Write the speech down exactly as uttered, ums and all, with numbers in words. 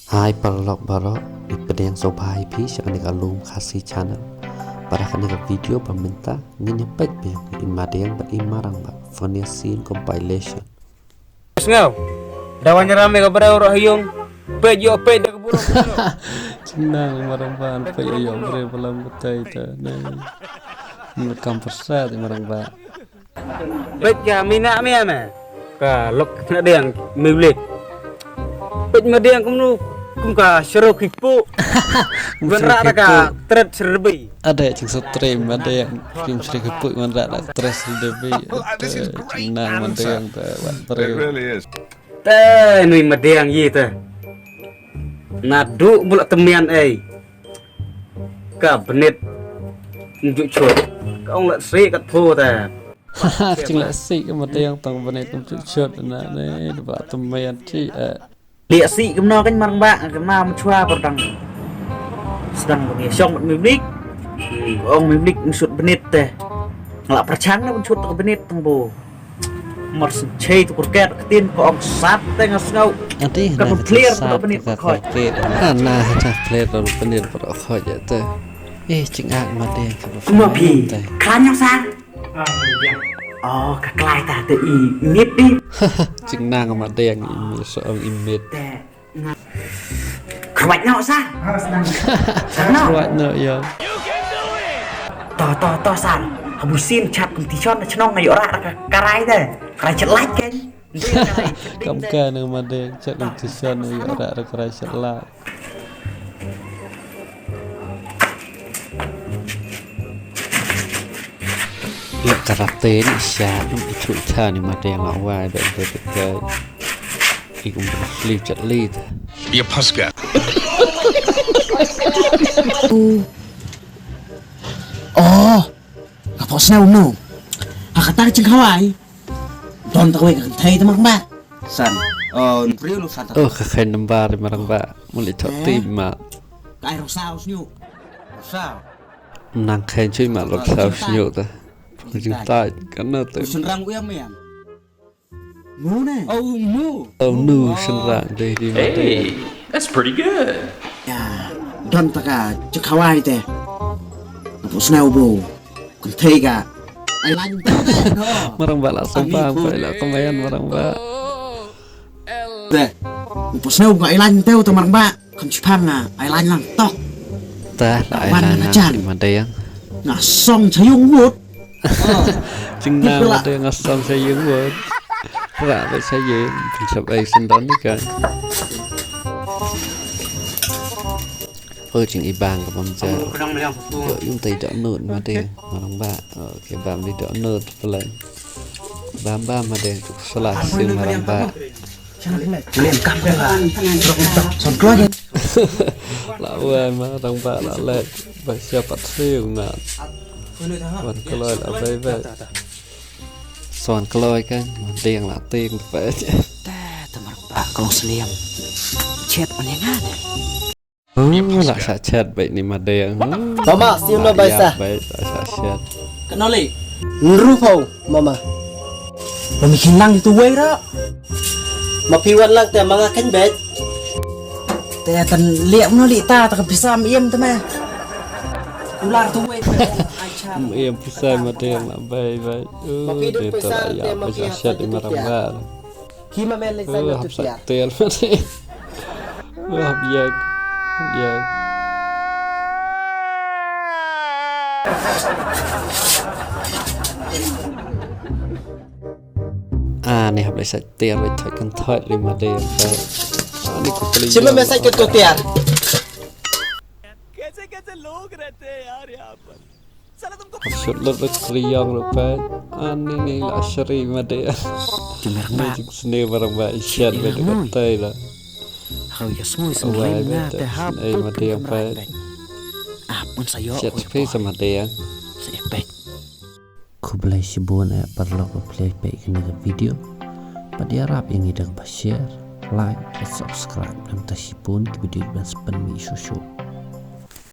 Hai paralok baroh, nga pdiang sngewbha ïa phi sha kane ka Lum Khasi Channel. Bad ha kane ka video ba mynta ngin ïa peit biang ïa i Madiang bad i Marangbah, funniest scene compilation. Sngew. Da wan ram ïa ka briew roh ha ïung. Peit ïoh peit da ka burung. Jingnang Marangbah, peit ïoh briew ba lam batai ta. Nai. Ni kam pyrsa i Marangbah. Peit ka mina mia me. Ka lok na deng miblik. Peit Madiang kumno, kum ka syrok hipu. Wan rak da ka tret serbi. Ada jingsutre Madiang, kim sri keput wan rak da ka tret serbi. Jingnang Madiang ta wat briew. Te nui Madiang ïa te. Naduh bula temian ei. Ka bnit mjuk chut. Ka ong la sri kat phu te. Haha, jing la sri ka Madiang tang bnit mjuk chut na ne ba temian chi eh. Liak sih kumno kan Marangbah, kena mechwa perdang. Sedang bagi syong mat miblik. Ong miblik mesut benit teh. Ngelak perchang na mesut tang benit tang bo. Mar senchei tu kurket ketin ko ong sat teh ngasngau. Ati kan clear tu benit ko khoj. Ana ta clear tu benit ko khoj ya teh. Eh, cingak Madiang. Kuma pi. Kranyang sa. Oh, ka klai ta te i mit di. Jingnang Madiang i mit so ong i mit. Te nga. Kruat no sa. Kruat no ya. To to to sa. Habusin chat competition na chnong ayo rak ka karai te. Karai chet lait kan. Kam ka nang Madiang chat competition ayo rak karai chet lait. Lek karate ni sha ni chu cha ni Madiang awai da da da. Ikum sleep chat late. Ye paska. Oh. Ka pok snew no. Ha kata ka jingkhawai. Don ta wei ka thei ta Marangbah. San. Oh, npri lu san ta. Oh, ka khain nambar Marangbah. Muli thok tim ma. Ka ai rong saw snew. Saw. Nang khain chui ma lok saw snew ta. Jing tai kana ta. Sun rang uyam uyam. Nu ne? Oh, nu. Oh, nu, shynrang dei di ma dei. Hey, that's pretty good. Ya, don ta ka jingkhawai te. Napu snew bo. Kynthei ka. Ai lain te. Marangbah la sembang ko la kemayan Marangbah. Te. Napu snew ka ai lain te uta Marangbah. Kan chipang nga ai lain lang tok. Tah, la ai lain lang Madiang. Nga song cha yung wut. Jingnang Madiang nga song cha yung wut. Ra ba cha yung. Pinsap ai sendon ni kan. Oh, jing ibang ka bam cha. Yung tai dok nut Madiang. Marangbah. Okay, bam di dok nut pelan. Bam bam Madiang tu salah si Marangbah. La wai Marangbah la lek ba siapa siu ngat. Wan kloi la bai bai. Son kloi kan Madiang la ting bai. Ta ta Marangbah ka long sliam. Chet on yang ngat. Oh, la sa chat bai ni Madiang. Mama, siu no bai sa. Bai sa chat. Kanoli. Nru pau, mama. Mami kin lang tu wei ra. Ma pi wan lang te manga kan bet. Te tan liak no li ta ta ka pisam iem te me. Ular tu wei. Iem pisam Madiang la bai bai. Ma pi duk pisam te ma pi hap sa chat. Ki ma men le sa no tu tiar. Tiar. Hap yak. Hap yak. Ah, ni hap lai sa tiar lai thoi kan thoi lai Madiang. Ah, ni ku peli. Sima men sa tu tiar. कैसे कैसे लोग रहते हैं यार यहाँ पर। Shut lut lut kriang lut pai. Ani ni la shari Madiang. Ni jing sini Marangbah isyan bai dekat tai la. Hau ya semua semua lain nga te hap ai Madiang pai. Apun sayo. Siat sepi sama Madiang. Seepek. Khublei shibun eh paralok ba phi la peit kane ka video. Bad ïarap ïa ngi da kaba share, like bad subscribe. Namar shibun ki video ban sa pynmih shuh shuh.